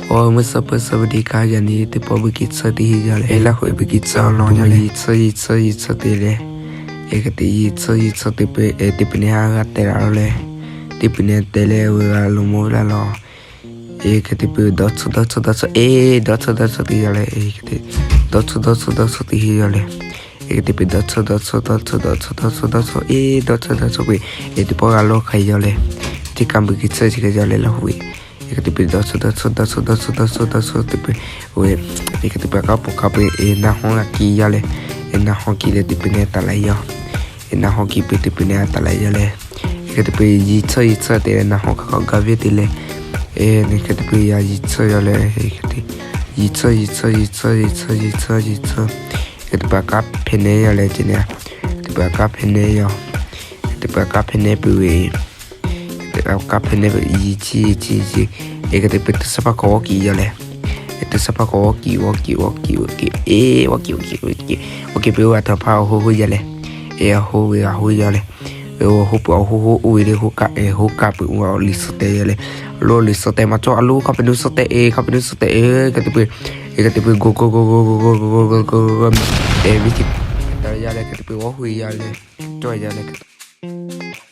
Awˬ, mvuhˇ suhˉ peuˬ suhˉ ve teˇ kaˇ yaꞈ nyi teˇ pawˆ beuꞈ kiꞈ tsuhˇ teˇ hinˉ yaˇ leh, e laˇ hoꞈ e beuꞈ kiꞈ tsuhˇ awˬ lawn yaˇ leh, yiˍ tsuhˇ yiˍ tsuhˇ yiˍ tsuhˇ te leh, e hk'e te yiˍ tsuhˇ yiˍ tsuhˇ te peuˬ, e teˇ peuˬ nehˬ haˉ g'a teh laˬ lawˬ leh, teˇ peuˬ nehˬ teh leh awˬ g'a loˍ mawˇ ve laˇ lawˬ. E hk'e te peuˬ dawˇ tsuhˇ dawˇ tsuhˇ dawˇ tsuhˇ, e dawˇ tsuhˇ dawˇ tsuhˇ teˇ yaˇ leh, e hk'e te dawˇ tsuhˇ dawˇ tsuhˇ dawˇ tsuhˇ teˇ hinˉ yaˇ leh, e hk'e te peuˬ dawˇ tsuhˇ dawˇ tsuhˇ dawˇ tsuhˇ dawˇ tsuhˇ dawˇ tsuhˇ dawˇ tsuhˇ, e dawˇ tsuhˇ dawˇ tsuhˇ peuˬ, e teˇ pawˆ g'a lawˇ hk'a yaˇ leh, teˇ kaˇ beuꞈ kiꞈ tsuhˇ chi hk'e yaˇ leh laˇ hoꞈ e. E hk'e te peuˬ dawˇ tsuhˇ dawˇ tsuhˇ dawˇ tsuhˇ dawˇ tsuhˇ dawˇ tsuhˇ dawˇ tsuhˇ te peuˬ, oˬ, e hk'e te peuˬ a kaˉ poˬ hk'a peuˬ, e naˆ hawˉ g'a kiˇ yaˇ leh, e naˆ hawˉ kiˇ leh teˇ peuˬ nehˬ taˍ laꞈ yaˇ. E naˆ hawˉ kiˇ peuˬ teˇ peuˬ nehˬ taˍ laꞈ yaˇ leh, e hk'e te peuˬ yiˍ tsuhˇ yiˍ tsuhˇ te leh naˆ hawˉ hk'a hk'aw gaˇ ve te leh, e hk'e te peuˬ yaꞈ yiˍ tsuhˇ yaˇ leh, e hk'e te yiˍ tsuhˇ yiˍ tsuhˇ yiˍ tsuhˇ yiˍ tsuhˇ yiˍ tsuhˇ yiˍ tsuhˇ, e hk'e te peuˬ a kaˉ hpehꞈ nehˬ yaˇ leh ce nehˬ, teˇ peuˬ a kaˉ hpehꞈ nehˬ yaˇ. Teˇ peuˬ a kaˉ hpehꞈ nehˬ peuˬ ve, teˇ peuˬ a kaˉ hpehꞈ nehˬ peuˬ yiˍ tsuhˇ yiˍ tsuhˇ yiˍ tsuhˇ, e hk'e te peuˬ teˇ suhˉ hpaˇ hk'awꞈ g'awˇ kiꞈ yaˇ leh, e teˇ suhˉ hpaˇ hk'awꞈ g'awˇ kiꞈ g'awˇ kiꞈ g'awˇ kiꞈ g'awˇ kiꞈ, e g'awˇ kiꞈ g'awˇ kiꞈ g'awˇ kiꞈ, g'awˇ kiꞈ peuˬ a htaꞈ hpaˇ awˬ hoˉ hoˉ yaˇ leh, e awˬ hoˉ ve awˬ hoˉ yaˇ leh, awˬ hoˉ peuˬ awˬ hoˉ hoˉ oˇ ve le hoˉ kaˆ, e hoˉ kaˆ peuˬ oˇ a liꞈ suhˉ tehꞈ yaˇ leh, lo liꞈ suhˉ tehꞈ maˇ cawˇ a lo hk'a peuˬ nuˇ suhˉ tehꞈ, e hk'a peuˬ nuˇ suhˉ tehꞈ, e hk'e te peuˬ, e hk'e te peuˬ go go go go go go go go go go, e ve ce, taˍ yaˇ leh hk'e te peuˬ g'awˇ hui yaˇ leh, cawˇ yaˇ leh hk'e te